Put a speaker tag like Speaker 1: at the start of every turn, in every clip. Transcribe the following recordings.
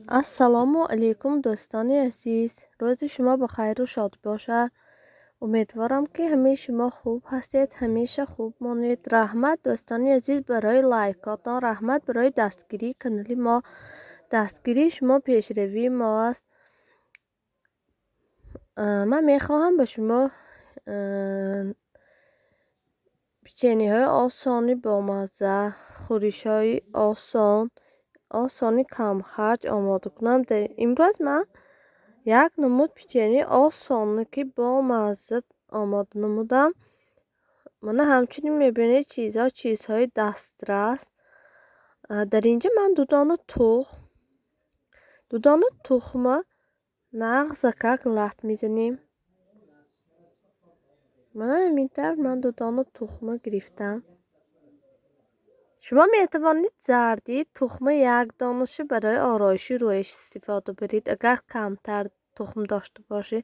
Speaker 1: Ассалому алайкум, дӯстони азиз. Рӯзи шумо ба хайру шодӣ бошад. Умедворам, ки ҳамаи шумо хуб ҳастед, ҳамеша хуб монед. Раҳмат, дӯстони азиз, барои лайкотон, раҳмат барои дастгирии канали мо. Дастгирии шумо пешравии мо аст. Ман мехоҳам ба шумо печеньеҳои осони бомазза, хӯришҳои осон, осони камхарҷ омода кунам. Имрӯз ман як намуд печеньеи осоне, ки бомазза омода намудам. Мана ҳамчунин мебинед, чизҳо чизҳои дастрас. Дар инҷа ман дудона тухма нағзакак лат мезанем. Мана ҳамин тавр ман дудона тухма гирифтам. Шумо метавонед зарди тухма як донаша барои ороиши рӯяш истифода баред, агар камтар тухм дошта бошед.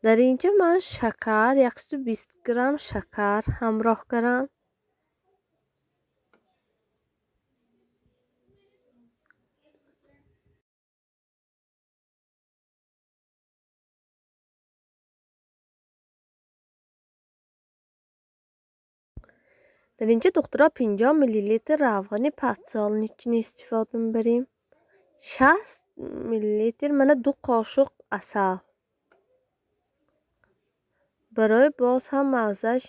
Speaker 1: Дар инҷа ман шакар, 120 грамм шакар ҳамроҳ кардам. Дар инҷа, духтаро, 50 миллилитр равғани подсолнечный истифода мебарем. 60 миллилитр, мана 2 қошуқ асал. Барои боз ҳам маззаш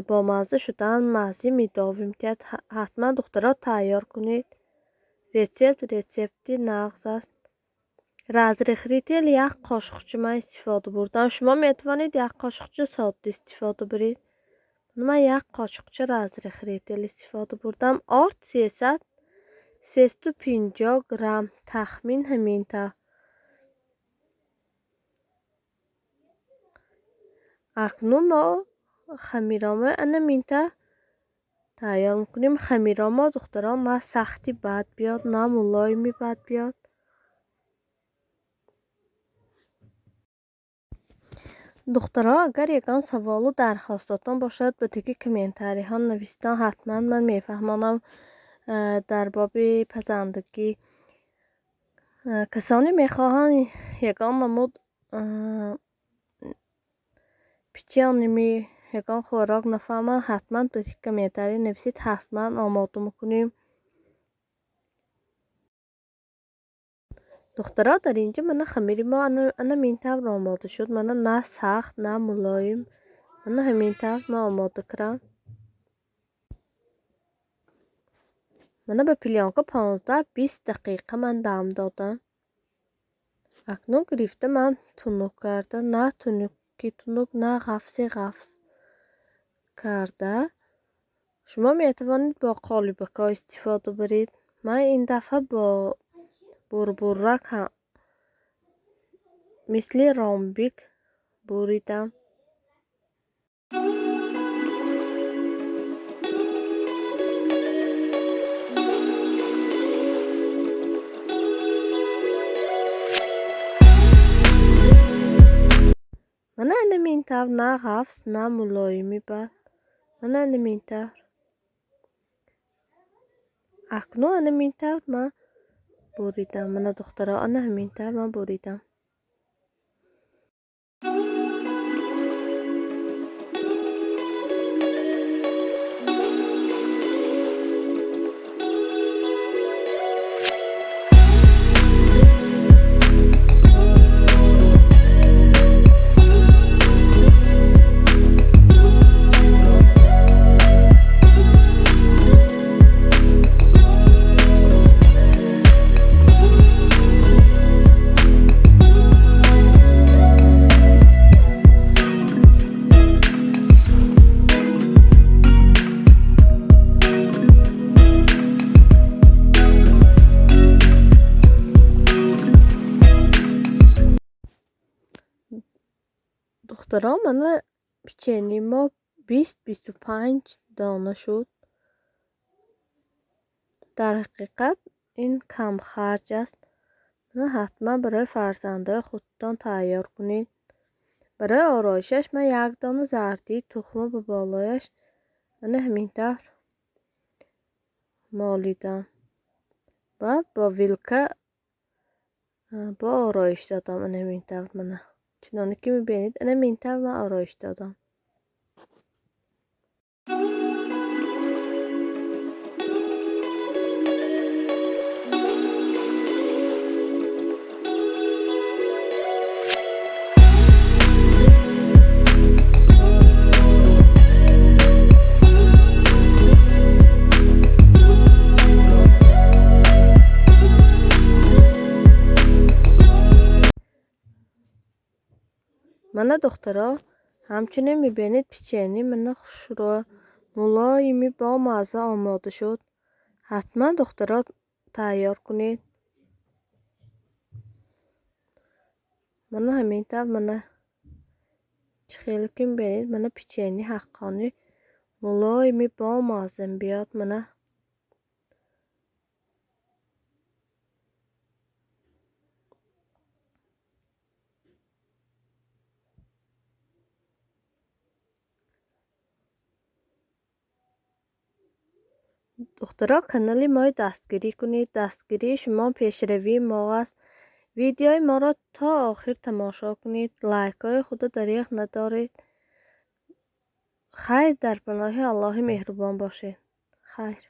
Speaker 1: бомазза шудан маззаи медовӣ метиҳад. Ҳатман, духтаро, тайёр кунед. Рецепт рецепти нағз аст. Разрыхлитель як қошуқча ман истифода бурдам. Шумо метавонед як қошуқча содда истифода баред. Ман як қошуқча разрыхлитель истифода бурдам. Орд 350 грамм, тахмин ҳамин тавр. Акнун мо хамиромо ана минтавр тайёр мекунем. Хамиромо, духтарон, на сахти бад биёд, на мулоими бад биёд. Духтаро, агар ягон саволу дархостотон бошад, ба теги комментариҳо нависитон, ҳатман ман мефаҳмонам дар боби пазандагӣ. Касоне мехоҳанд ягон намуд печенье, ягон хӯрок нафаҳманд, ҳатман ба теги комментарий нависед, ҳатман омода мекунем. Духтаро, дар инҷа мана хамири мо ана ҳамин тавр омода шуд. Мана на сахт, на мулоим. Мана ҳамин тавр ман омода кардам. Мана ба плёнка 15-20 дақиқа ман дам додам. Акнун гирифта ман тунук карда, на тунуки тунук, на ғафси ғафс карда. Шумо метавонед бо қолибакҳо истифода баред. Ман ин дафъа бо бурбурак мисли ромбик буридам. Мана ҳамин тавр на ғафс, на мулоими бад. Мана ҳамин тавр. Акнун ҳамин тавр ман буридам. Мана, духтаро, ана ҳамин тавр ман буридам. Духтаро, мана печеньеи мо 20-25 дона шуд. Дар ҳақиқат ин камхарҷ аст. Мана ҳатман барои фарзандои худтон тайёр кунед. Барои ороишаш ман як дона зардии тухма ба болояш ана ҳамин тавр молидам. Баъд бо вилка бо ороиш додам. Ана ҳамин тавр, мана чуноне ки мебинед, ана ҳамин тавр ман ороиш додам. Мана духтаро, ҳамчунин мебинед, печени мана хушрӯ, мулоими бомазза омода шуд. Ҳатман, духтаро, тайёр кунед. Мана ҳамин тавр, мана чӣ хеле ки мебинед, мана печени ҳаққонӣ мулоими бомазза биёд. Мана духтаро, канали моро дастгирӣ кунед. Дастгирии шумо пешравии мо аст. Видеои моро то охир тамошо кунед. Лайкҳои худро дареғ надоред. Хайр, дар паноҳи Аллоҳи меҳрубон бошед. Хайр.